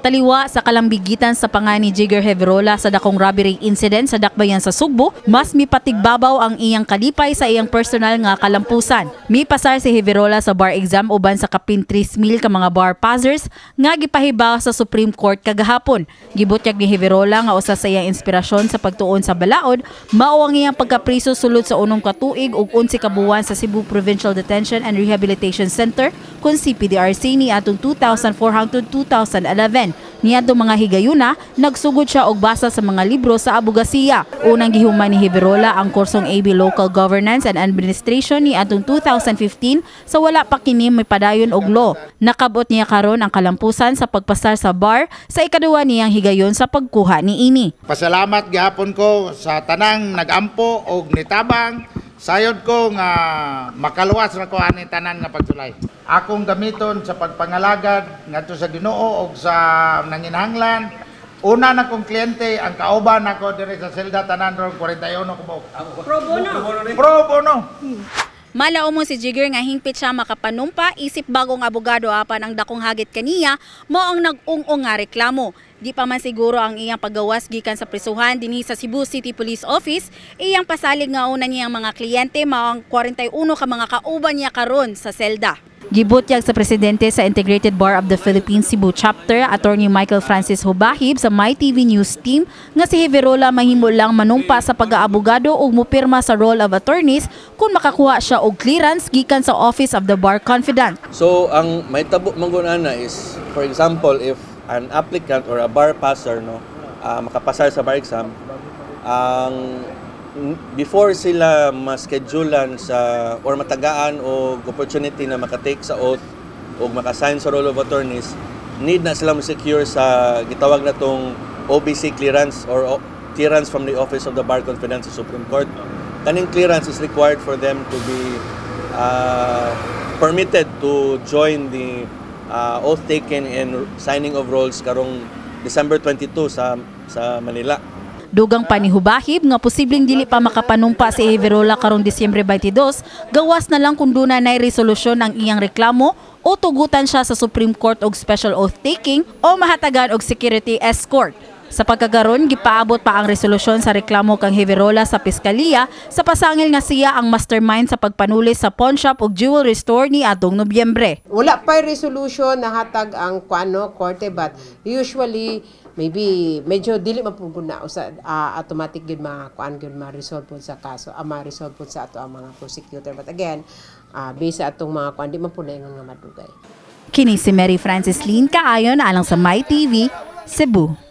Taliwa sa kalambigitan sa panga ni Jigger Heverola sa dakong robbery incident sa Dakbayan sa Sugbo, mas mipatigbabaw ang iyang kalipay sa iyang personal nga kalampusan. Mipasar si Heverola sa bar exam uban sa kapin 3 mil ka mga bar passers nga gipahibaw sa Supreme Court kagahapon. Gibutyag ni Heverola nga usa sa iyang inspirasyon sa pagtuon sa balaod mao ang iyang pagkapriso sulod sa 6 ka tuig ug 11 ka buwan sa Cebu Provincial Detention and Rehabilitation Center kun CPDRC ni atong 2004 hangtod 2011. Niadtong mga higayuna, nagsugod siya og basa sa mga libro sa abogasiya. Unang gihuman ni Heverola ang kursong AB Local Governance and Administration ni atong 2015 sa wala pa kini may padayon og law. Nakabot niya karon ang kalampusan sa pagpasar sa bar sa ikaduha niyang higayon sa pagkuha ni ini. Pasalamat gihapon ko sa tanang nagampo og nitabang. Sayod ko nga makaluwas ra ko ani tanan nga pagsulay. Akong gamiton sa pagpangalagad ngadto sa Ginoo og sa nanginahanglan. Una na kong kliyente ang kauban nako diri sa selda, tanan ron 41 ko. Pro bono. Pro bono. Malao mo si Jigger nga hingpit siya makapanumpa isip bagong abogado, apan ang dakong hagit kaniya mao ang nag-ung-ung nga reklamo. Di pa man siguro ang iyang paggawas gikan sa prisuhan dinhi sa Cebu City Police Office, iyang pasalig nga una niyang mga kliyente mao ang 41 ka mga kauban niya karon sa selda. Gibutyag sa presidente sa Integrated Bar of the Philippines Cebu Chapter, Attorney Michael Francis Hubahib, sa MyTV News Team nga si Heverola mahimo lang manumpa sa pag-aabogado ug mupirma sa roll of attorneys kung makakuha siya og clearance gikan sa Office of the Bar Confidant. So ang may tabo man gud ana is, for example, if an applicant or a bar passer, no, makapasar sa bar exam, ang before sila ma-schedulean sa or matagaan og opportunity na makatake sa oath o makasign sa roll of attorneys, need na sila mo-secure sa gitawag na tong OBC clearance or clearance from the Office of the Bar Confidant sa Supreme Court. Kaning clearance is required for them to be permitted to join the oath taking and signing of rolls karong December 22 sa Manila. Dugang pa ni Hubahib nga posibleng dili pa makapanumpa si Heverola karong Disyembre 22, gawas na lang kung duna nay resolusyon ang iyang reklamo o tugutan siya sa Supreme Court og special oath taking o mahatagan og security escort. Sa pagkagaron, gipaabot pa ang resolusyon sa reklamo kang Heverola sa piskalya sa pasangil nga siya ang mastermind sa pagpanulis sa pawn shop ug jewelry store ni atong Nobyembre. Wala pa resolution nahatag ang kuano korte, but usually maybe medyo dili man pud na usa automatic gyud ma kuan gyud, ma-resolve pud sa kaso, ma-resolve pud sa ato ang mga prosecutor. But again, based sa atong mga kuan, di man pud na ingon nga madugay. Kini si Mary Francis Lynn Kaayon alang sa MyTV, Cebu.